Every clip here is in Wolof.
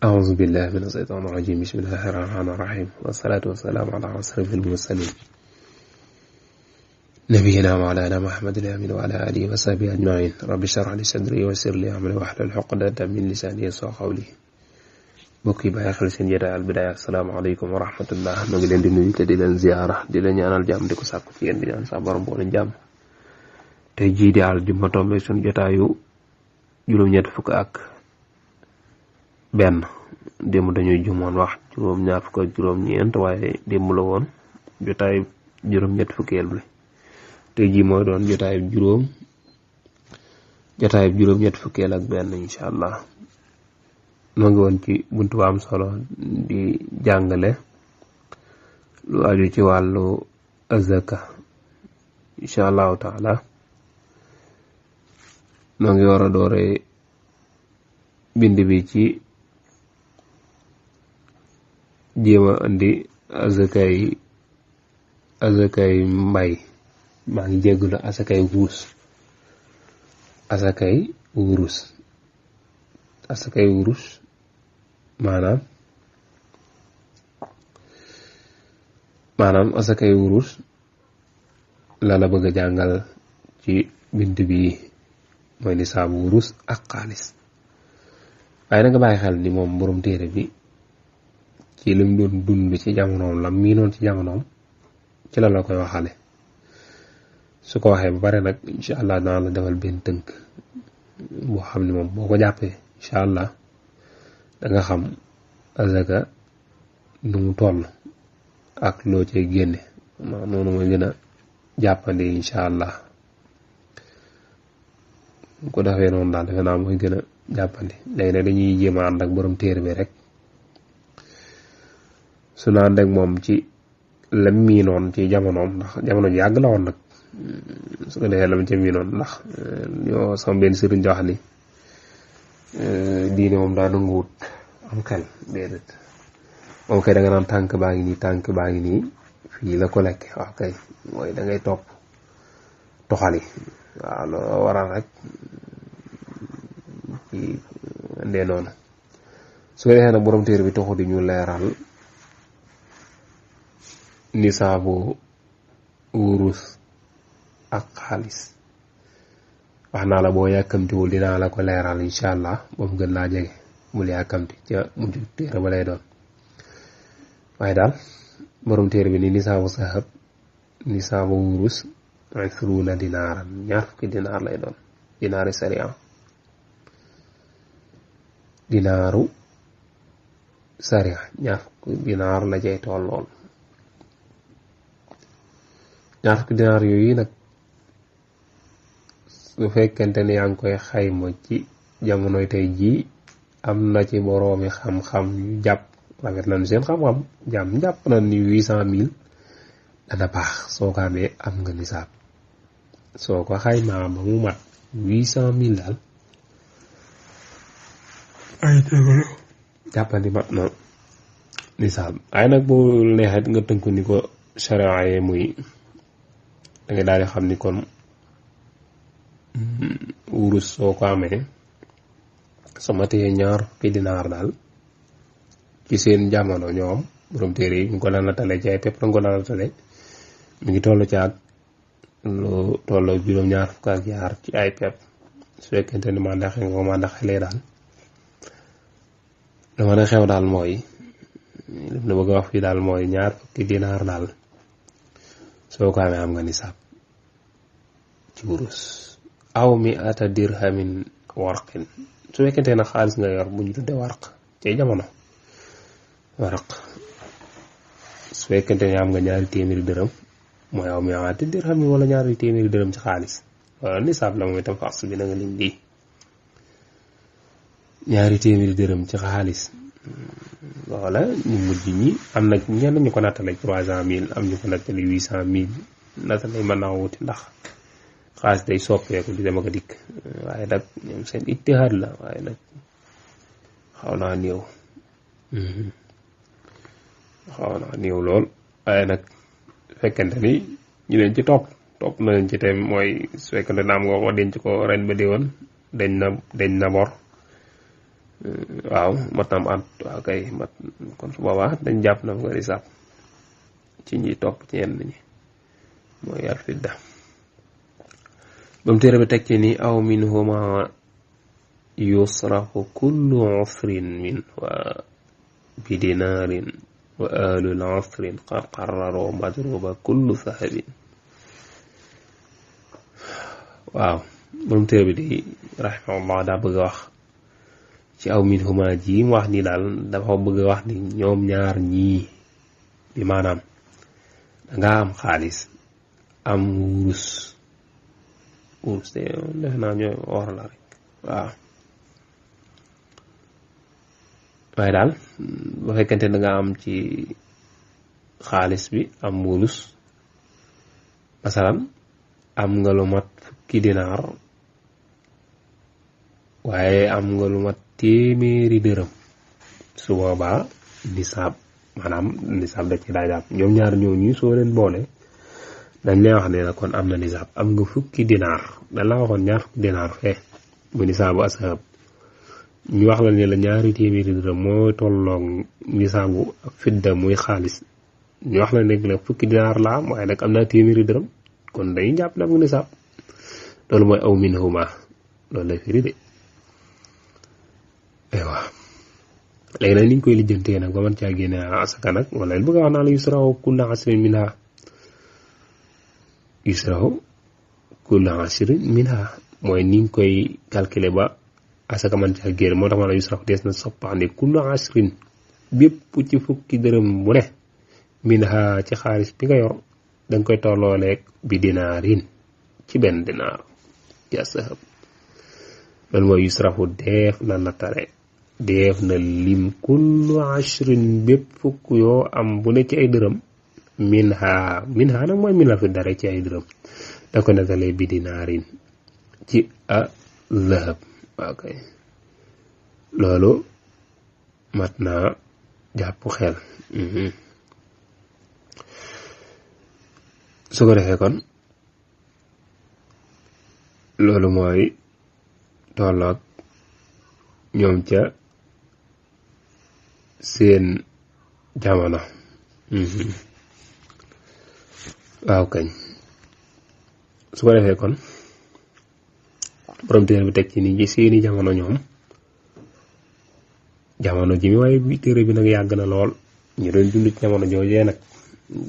أعوذ بالله من الشيطان الرجيم بسم الله الرحمن الرحيم والصلاة والسلام على أشرف المرسلين نبينا مولانا محمد الأمين وعلى آله وصحبه أجمعين رب اشرح لي صدري ويسر لي أمري واحلل عقدة من لساني يفقهوا قولي bokki bàyyi xel seen jotaay Al Bidaaya asalaamaaleykum wa rahmatullah ma ngi leen di nuyu te di leen ziyaara di leen ñaanal jàmm di ko sàkku ci yéen di ñaan sa borom boole jàmm tey jii di àljuma tombe suñu jotaayu juróom-ñett fukk ak benn démb dañuy jumoon wax juróom-ñaar fukk ak juróom-ñeent waaye démb la woon jotaayu juróom-ñett fukkeel bi tey jii mooy doon jotaayu juróom-ñett fukkeel ak benn incha allah noo ngi woon ci buntu bu am solo di jàngale lu aju ci wàllu azaka incha allahu taala noo ngi war a doore bind bi ci jéema indi azakay mbay maa ngi jéggulu asakay wurus maanaam asakay wurus la bëgg a jàngal ci bind bi mooy nisaabu wurus ak xaalis waaye na nga bàyyi xel ni moom borom téere bi ci lim doon dund ci jamonoom la miinoon ci jamonoom ci la koy waxale su ko waxee ba pare nag incha allah dana la defal benn tënk boo xam ne moom boo ko jàppee incha allah danga xam azaka nu mu toll ak loo cee génne noonu mooy gën a jàppandi incha allah ko defee noonu daal defe naa mooy gën a jàppandi léegi nag dañuy jéem a ànd ak borom téere bi rek su na ànd ak moom ci lam miinoon ci jamonoom ndax jamono ji yàgg la woon nag su ko defee lam ca miinoon ndax ñoo sama benn sëriñ jox ni diine moom daa nanguwut am xel déedéet moom kay da nga naan tànk baa ngi nii fii la ko lekk waaw kay mooy da ngay topp toxali waaw loo waral rek ci ndee noonu su ko defee nag borom téere bi taxu di ñu leeral nisaabu wurus ak xaalis wax naa la boo yàkkamtiwul dinaa la ko leeral incha allah ba mu gën laa jege bul yàkkamti ca mujj téere ba lay doon waaye daal borom téere bi ni nisaabu sahab nisaabu wurus isruuna dinaaran 20 dinaar lay doon dinaari sariya dinaaru sariya 20 dinaar la cay tollool 20 dinaar yooyu nag su fekkente ni yaa ngi koy xayma ci jamonoy tey jii am na ci boroomi xam-xam yu jàpp rafet nañu seen xam-xam jàpp na ni 800,000 dana baax soo ko amee am nga nisaab soo ko xaymaa ba mu mat 800,000 daal ay tegalo jàppandi mat na nisaab ay nag boo neexet nga tënku ni ko sharia yi muy da nga daal di xam ni kon wurus soo ko amee sama téye 20 dinaar daal ci seen jamono ñoom borom téere yi ñu ko daan natale ci ay pepp la ko daan natale mi ngi toll ci ak lu tolloo juróom-ñaar fukk ak yaar ci ay pepp su fekkente ni mandaxe nga ko mandaxelee daal dama ne xew daal mooy li ma bëgg a wax fii daal mooy 20 dinaar daal soo ko amee am nga nisaab ci wurus aw mi ata dirhamin warqin su fekkente na xaalis nga yor bu ñu tudde warq ci jamono waraq su fekkente ne am nga 200 dërëm mooy aw mi ata dirham wala 200 dërëm ci xaalis wala nisaab la moom itam fas bi na nga lim di 200 dërëm ci xaalis wala ñu mujj ñi am na ñenn ñu ko nattale 300,000 am ñu ko nattale 800,000 nattale mën naa wuti ndax xaalis day soppeeku di dem ak dikk waaye nag ñoom seen ijtihaad la waaye nag xaw naa néew lool waaye nag fekkente ni ñu leen ci topp na leen ci te mooy su fekkente na am nga ko denc ko ren ba déwén dañ na bor waaw mat na at waaw kay mat kon su boobaa dañ jàpp na nga nisaab ci ñi topp ci ñenn ñi mooy al fidda ba mu téere bi teg ci ni aw minhuma yusrafu kullu usrin min wa bi dinarin wa ahlul usrin qad qarraro madruba kullu sahabin waaw ba mu téere bi di rahimahullah daa bëgg a wax ci aw minhuma ji mu wax ni daal dafa bëgg a wax ni ñoom ñaar ñii bi maanaam danga am xaalis am wurus te def naa ñooy or la rek waaw waaye daal bu fekkente danga am ci xaalis bi am wurus masalan am nga lu mat fukki dinaar waaye am nga lu mat téeméeri dërëm su boobaa nisaab maanaam nisaab da ci daay jàpp ñoom ñaar ñooñu soo leen boole dañ lay wax ne la kon am na nisaab am nga fukki dinaar dañ la waxoon ñaar fukki dinaar fee mu nisaabu asahab ñu wax la ne la ñaari téeméeri dërëm moo tolloog nisaabu fidda muy xaalis ñu wax la nekk la fukki dinaar la am waaye nag am naa téeméeri dërëm kon dañuy jàpp ne am nga nisaab loolu mooy aw minhuma loolu lay firi de aywa léegi nag niñ koy lijjantee nag ba mën caa génne asaka nag wala leen bëgg a wax naa la yusrahu kullu asrin minha yusrahu kullu asrin minha mooy niñ koy calculer ba asaka mën caa génne moo tax ma la yusrahu des na soppandi kullu asrin bépp ci fukki dërëm bu ne minha ci xaalis bi nga yor danga koy tollooleeg bi dinaarin ci benn dinaar ci asahab loolu mooy yusrahu def na nattare def na lim kullu ashrin bépp fukk yoo am bu ne ci ay dërëm minha nag mooy min la fi dara ci ay dërëm da ko nattalee bi dinaarin ci a zahab waaw kay loolu mat naa jàpp xel su ko defee kon loolu mooy tolloog ñoom ca seen jamono waaw kañ su ko defee kon borom téere bi teg ci ni seeni jamono ñoom jamono ji mi waaye bi téere bi nag yàgg na lool ñu doon dund ci jamono joojee nag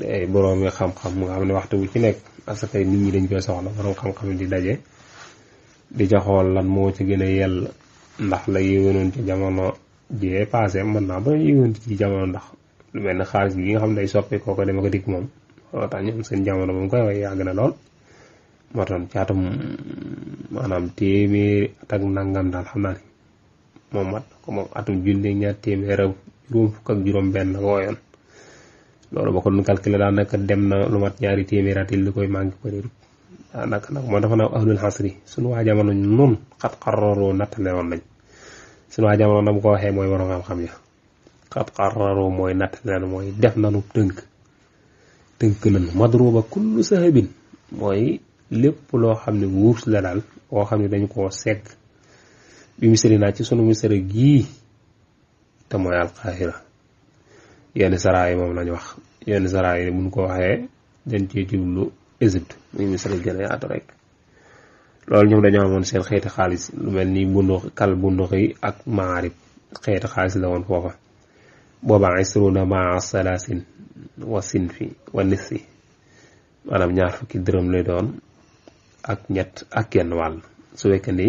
ay borom yi xam-xam nga xam ne waxtu bu ci nekk asakay nit ñi dañ koy soxla borom xam-xam di daje di ca xool lan moo ci gën a yell ndax la yéwénoon ci jamono jee passé mën naa ba yéwénoon ci jamono ndax lu mel ne xaalis gi nga xam ne day soppi kooko dama ko dikk moom moo tax ñoom seen jamono moom koy way yàgg na lool moo tax caatum maanaam téeméeri at ak nangam daal xam naa ni moom mat ko moom atum junne ñaar téeméer ak juróom fukk ak juróom benn la ko woyoon loolu ba ko doon calculé daanaka dem na lu mat ñaari téeméer at li koy manqué bëriwul daanaka nag moo dafa naaw ahlul xasri suñu waa jamono noonu xat xararoo nattale woon nañ suñu waa jamono na bu ko waxee mooy waroon xam-xam ya xat xararoo mooy nattale mooy def nanu tënk nanu madruba kullu sahabin mooy lépp loo xam ne wurus la daal boo xam ne dañu koo segg bi misri naa ci sunu misri gii te mooy alqaahira yenn saraa yi moom lañu wax yenn saraa yi mun ko waxee dañ cee jublu Égypte muy misri gën a yaatu rek loolu ñoom dañoo amoon seen xeeti xaalis lu mel ni bundux yi ak maarib xeeti xaalis la woon foofa boobaa isruna maa salaasin wa sinfi wa nisfi maanaam ñaar fukki dërëm lay doon ak ñett ak genn wàll su fekkee ni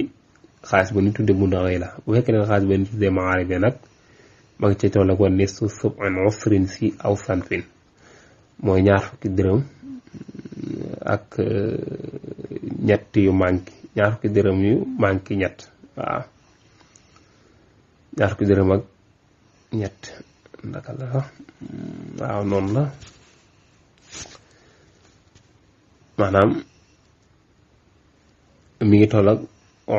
xaalis ba ñu tuddee bundux yi la bu fekkee ne xaalis ba ñu tuddee maarib nag ma ngi ci toll ak wa nisfu sub'in usrin si aw sanfin mooy ñaar fukki dërëm ak ñett yu manqué ñaar fukki dërëm yu manqué ñett waaw ñaar fukki dërëm ak ñett ndaka la waaw noonu la maanaam mi ngi toll ak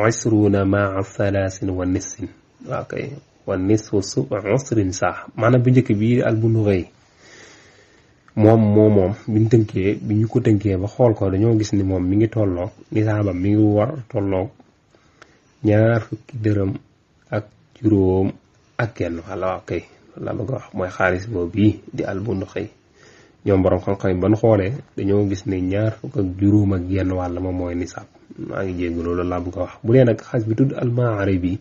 isruuna maa salaasin wa nisfin waaw kay wa nisfu sub'a usrin sax maanaam bu njëkk bii al Bunughayy moom biñ tënkee bi ñu ko tënkee ba xool ko dañoo gis ni moom mi ngi tolloog nisaabam mi ngi war tolloog ñaar fukki dërëm ak juróom ak genn wàll waaw kay la bëgg wax mooy xaalis boobu bii di albunduxi ñoom borom xam-xam ban xoolee dañoo gis ne 20 ak juróom ak genn wàll moom mooy nisaab maa ngi jégg loolu laa bëgg a wax bu dee nag xaalis bi tudd almaari bi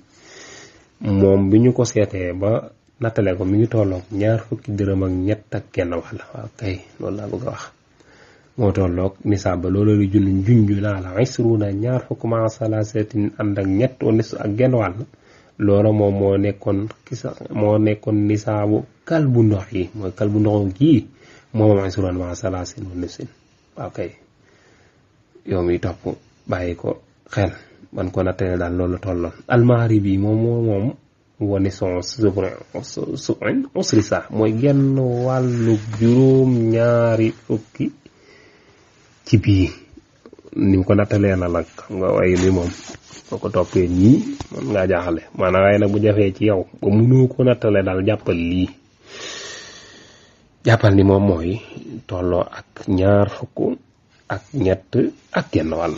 moom bi ñu ko seetee ba nattale ko mi ngi tolloog 20 dërëm ak ñett ak genn wàll waaw kay loolu laa bëgg a wax moo tolloog nisaab ba loolu la junju naa la isruna 20 ma salasatin ànd ak ñett o nis ak genn wàll loola moom moo nekkoon nisaabu kalbu ndox yi mooy kalbu ndox gii moom isruna ma salasin wa nisin waaw kay yow mi topp bàyyi ko xel man ko nattale daal loolu tolloon almaari bi moom woni son su'in usri sa mooy genn wàllu juróom ñaari fukki ci bii ni mu ko nattalee na nag xam nga waaye mi moom boo ko toppee nii man ngaa jaaxale maanaam waaye nag bu jafee ci yow ba mënoo ko nattale daal jàppal ni moom mooy tolloo ak 20 ak ñett ak genn wàll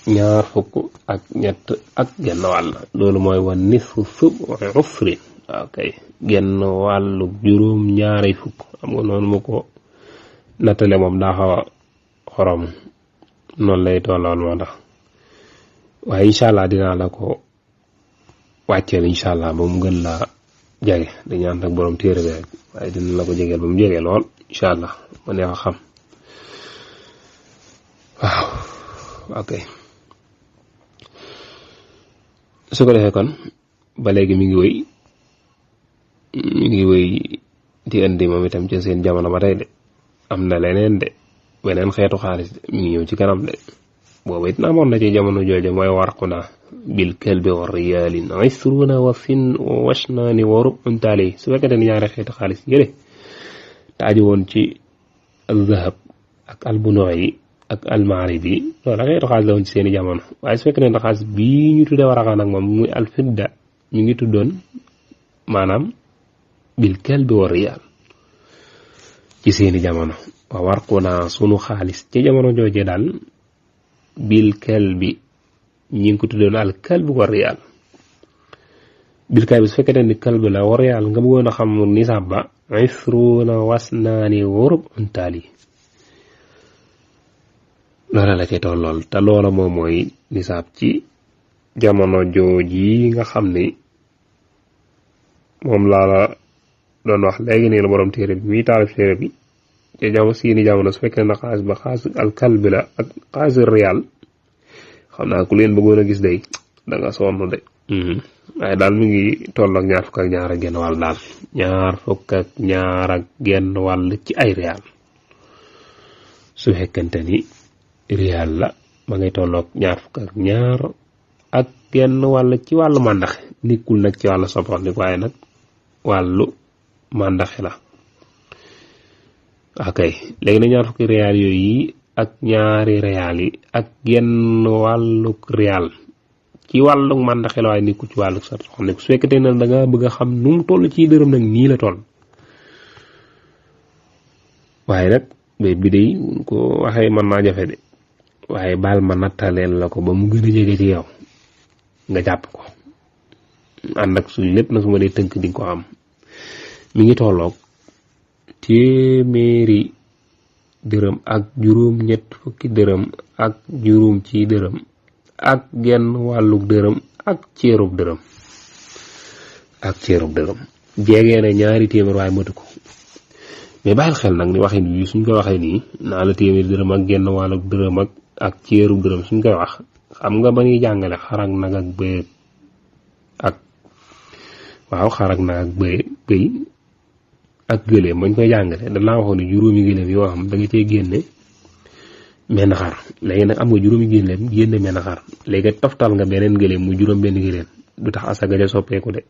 20 ak ñett ak genn wàll loolu mooy wa nisfu usri waaw kay genn wàllu juróom ñaari fukk xam nga noonu mu ko nattale moom daa xaw a xorom noonu lay tolloon moo tax waaye incha allah dinaa la ko wàcceel incha allah ba mu gën la jege dañu ànd ak borom téere bi rek waaye dina la ko jegeel ba mu jege lool incha allah ma neex a xam waaw ok su ko defee kon ba léegi mi ngi wéy di indi moom itam ci seen jamono ba tey de am na leneen de beneen xeetu xaalis de mi ngi ñëw ci kanam de boobu it na amoon na ci jamono jooju mooy warquna bil kalbi wa riyaalin isruna wa fin washnaani wa rub'un taali su fekkee ne ñaari xeetu xaalis yële te aju woon ci al-zahab ak al-bunuu yi ak almaari bi loolu xeetu xaalis la woon ci seeni jamono waaye su fekkee ne xaalis bii ñu tuddee waraqa nag moom muy alfidda ñu ngi tuddoon maanaam bil kalbi wa riyaal ci seeni jamono wa warquna sunu xaalis ci jamono jooje daal bil kalbi ñi ngi ko tuddoon al kalbi wa riyaal bil kalbi su fekkee ne kalbi la wa riyaal nga bëggoon a xam nisaab ba isruna wasnaani wa rub'un taali loola la cay tollool te loola moom mooy nisaab ci jamono jooji nga xam ni moom laa la doon wax léegi nii la borom téere bi muy taalif téere bi ci jamono su fekkee na xaalis ba xaalis alkalbi la ak xaalis riyaal xam naa ku leen bëggoon a gis day da nga sonn de waaye daal mi ngi toll ak 20 ak ñaar ak genn wàll daal 20 ak ñaar ak genn wàll ci ay riyaal su fekkente ni riyaal la ma ngay tolloog 20 ak ñaar ak genn wàll ci wàllu màndaxe nekkul nag ci wàllu soppaxndik waaye nag wàllu màndaxe la ok léegi na 20 riyaal yooyu ak ñaari riyaal yi ak genn wàlluk riyaal ci wàlluk màndaxe la waaye nekkul ci wàlluk soppaxndik su fekkete ne da nga bëgg a xam nu mu toll ci dërëm nag nii la toll waaye nag bi day ko waxee mën naa jafe de waaye baal ma nattaleel la ko ba mu gën a jege ci yow nga jàpp ko ànd ak suñ lépp na su ma dee tënk di nga ko am mi ngi tolloog téeméeri dërëm ak juróom ñett fukki dërëm ak juróom ci dërëm ak genn wàlluk dërëm ak ceerub dërëm jegee na ñaari téeméer waaye matu ko mais bàyyil xel nag ni waxin wi suñ ko waxee nii naa la téeméeri dërëm ak genn wàlluk dërëm ak ceerub dërëm suñ koy wax xam nga ba ñuy jàngale xarak nag ak bëy ak waaw xarak nag ak bëy ak gëléem bañ koy jàngale danaa waxoon ne juróomi gëléem yoo xam da nga cey génne menn xar léegi nag am nga juróomi gëléem génne menn xar léegi toftal nga beneen gëléem mu juróom benn gëléem du tax asaga ja soppeeku de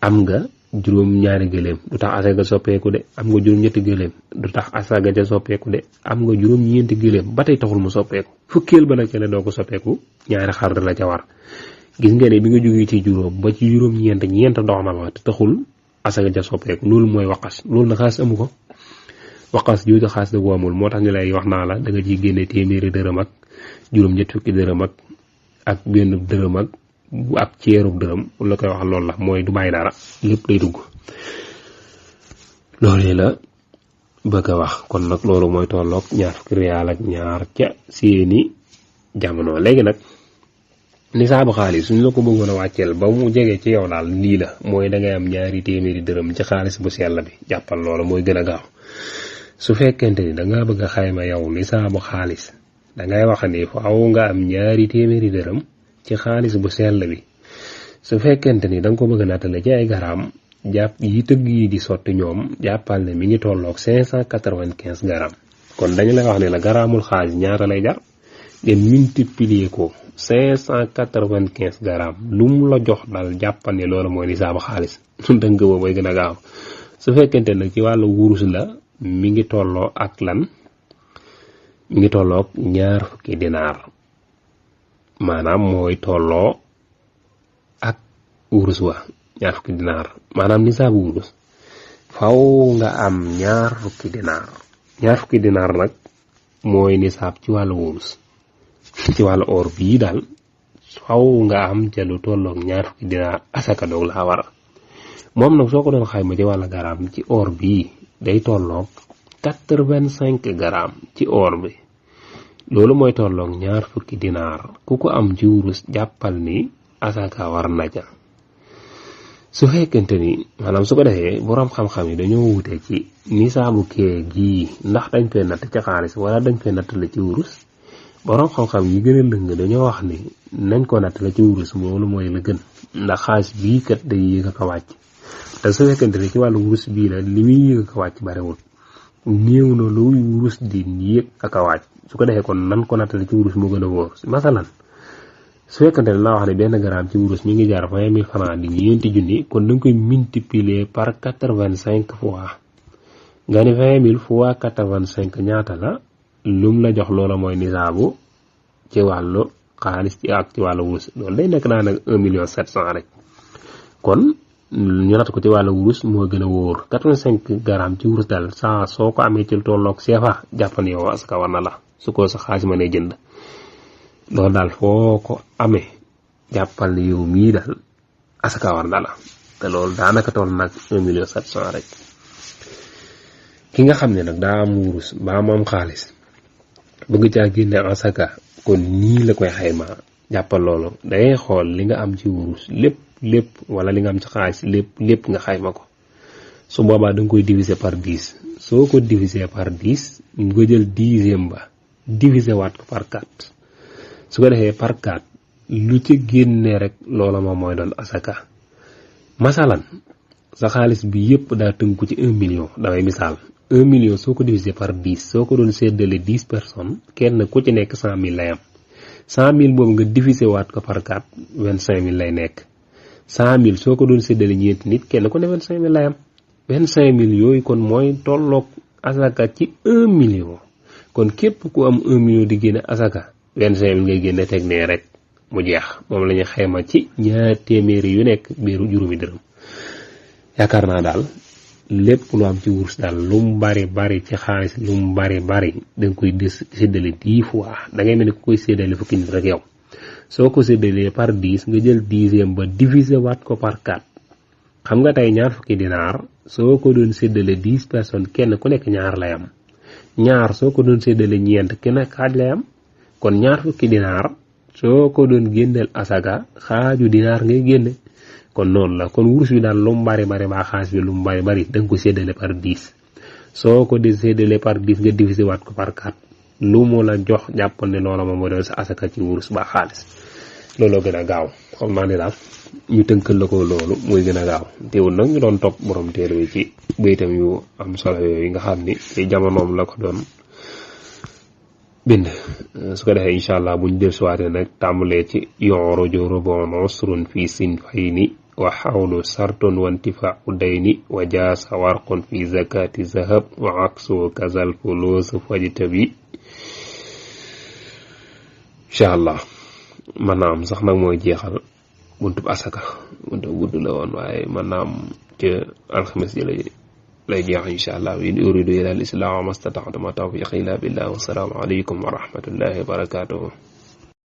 am nga juróom ñaari gëléem du tax asaga soppeeku de am nga juróom ñetti gëléem du tax asaga ja soppeeku de am nga juróom ñeenti gëléem ba tey taxul mu soppeeku fukkeel ba nag ca la doo ko soppeeku ñaari xar la ca war gis nga ne bi nga jógee ci juróom ba ci juróom ñeent dox na ma te taxul asaga ja soppeeku loolu mooy waqas loolu nag xaas amu ko waqas jooju xaas da ko amul moo tax ñu lay wax naa la da nga ciy génne téeméeri dërëm ak juróom ñett fukki dërëm ak benn dërëm ak ab ceerub dërëm la koy wax loolu la mooy du bàyyi dara lépp day dugg loolu la bëgg a wax kon nag loolu mooy tolloog ñaar fukki riyaal ak ñaar ca seeni jamono léegi nag nisaabu xaalis suñ la ko bëggoon a wàcceel ba mu jege ci yow daal lii la mooy dangay am ñaari téeméeri dërëm ci xaalis bu sell bi jàppal loolu mooy gën a gaaw su fekkente ni danga bëgg a xayma yow nisaabu xaalis dangay wax ni faaw nga am ñaari téeméeri dërëm ci xaalis bu sell bi su fekkente ni danga ko bëgg a nattale ci ay garaam jàpp yi tëgg yi di sotti ñoom jàppal ne mi ngi tolloog 595 grammes kon dañu lay wax ne la garaamul xaalis ñaata lay jar nga multiplier ko 595 grammes lu mu la jox daal jàppal ne loolu mooy nisaabu xaalis dënk boobu mooy gën a gaaw su fekkente nag ci wàllu wurus la mi ngi tolloo ak lan mi ngi tolloog ñaar fukki dinaar maanaam mooy tolloo ak wurus wa ñaar fukki dinaar maanaam nisaabu wurus faw nga am ñaar fukki dinaar nag mooy nisaab ci wàllu wurus ci wàllu or bii daal faw nga am ca lu tolloog ñaar fukki dinaar asaka doog laa war moom nag soo ko doon xayma ci wàllu garaam ci or bii day tolloog 85 grammes ci or bi loolu mooy tolloog ñaar fukki dinaar ku ko am ci wurus jàppal ni asaka war na ca su fekkente ni maanaam su ko defee borom xam-xam yi dañoo wute ci nisaabu kee gii ndax dañ koy natt ci xaalis wala dañ koy natt la ci wurus borom xam-xam yi gën a lëng dañoo wax ni nañ ko natt la ci wurus loolu mooy la gën ndax xaalis bii kat day yéeg ak a wàcc te su fekkente ni ci wàllu wurus bii la li muy yéeg ak a wàcc barewul néew na lu wurus di yéeg ak a wàcc su ko defee kon nan ko natt la ci wurus moo gën a wóor masalan su fekkante ne laa wax ne benn gramme ci wurus mi ngi jar 20 000 francs di ñeenti junni kon da nga koy multiplier par 85 fois nga ne 20 000 fois 85 ñaata la lum la jox loola mooy nisaabu ci wàllu xaalis ci ak ci wàllu wurus loolu day nekk naa nag 1,7 million rek kon ñu natt ko ci wàllu wurus moo gën a wóor 85 grammes ci wurus daal saa soo ko amee ci tolloog CFA jàppan yow asaka war na la su ko sa xaalis ma ne jënd loolu daal foo ko amee jàppal yow mii daal asaka war na la te loolu daanaka toll nag 1,7 million rek ki nga xam ne nag daa am wurus ba moom xaalis bëgg caa génne asaka kon nii la koy xayma jàppal loolu dangay xool li nga am ci wurus lépp wala li nga am ci xaalis lépp nga xayma ko su boobaa da nga koy diviser par 10 soo ko diviser par 10 nga jël dixième ba diviser waat ko par 4 su ko defee par 4 lu ci génne rek loola moom mooy doon asaka masalan sa xaalis bi yépp daa tënku ci 1 million damay misaal 1 million soo ko diviser par 10 soo ko doon séddale 10 personnes kenn ku ci nekk 100 000 lay am 100 000 boobu nga diviser waat ko par 4 25 000 lay nekk 100 000 soo ko doon séddale ñeenti nit kenn ku ne 25 000 lay am 25 000 yooyu kon mooy tolloog asaka ci 1 million kon képp ku am 1 million di génne asaka 25 000 ngay génne teg nee rek mu jeex moom la ñu xayma ci ñaar téeméeri yu nekk biiru juróomi dërëm yaakaar naa daal lépp lu am ci wurus daal lu mu bari ci xaalis lu mu bari da nga koy séddale 10 fois da ngay mel ni ku koy séddale fukki nit rek yow soo ko séddalee par 10 nga jël dixième ba diviser waat ko par 4 xam nga tey ñaar fukki dinaar soo ko doon séddale 10 personnes kenn ku nekk ñaar lay am ñaar soo ko doon séddale ñeent kenn xaaj lay am kon ñaar fukki dinaar soo ko doon génneel asaka xaaju dinaar ngay génne kon noonu la kon wurus bi daal lu mu bari ba xaalis bi lu mu bari da nga ko séddale par 10 soo ko di séddale par 10 nga diviser waat ko par 4 lu mu la jox jàppal ne loola moom moo doon sa asaka ci wurus ba xaalis looloo gën a gaaw xam naa ne daal ñu tënkal la ko loolu muy gën a gaaw teewul nag ñu doon topp borom téere bi ci baytam yu am solo yooyu nga xam ni ci jamonoom la ko doon bind su ko defee incha allah buñ del suwaatee nag tàmbalee ci yoro joro bon usrun fi sinfayni wa xawlu sartun wa intifaau dayni wa jaasa warqun fi zakati zahab wa aksu kazal fulus fajtabi incha allah mën naa am sax nag mooy jeexal buntub asaka buntu gudd la woon waaye mën naa am ca alxames ji lay jeex incha allah in uridu ila al islam wa mastata'tu ma tawfiqi illa billah wa salaamu alaykum wa rahmatullahi wa barakatuhu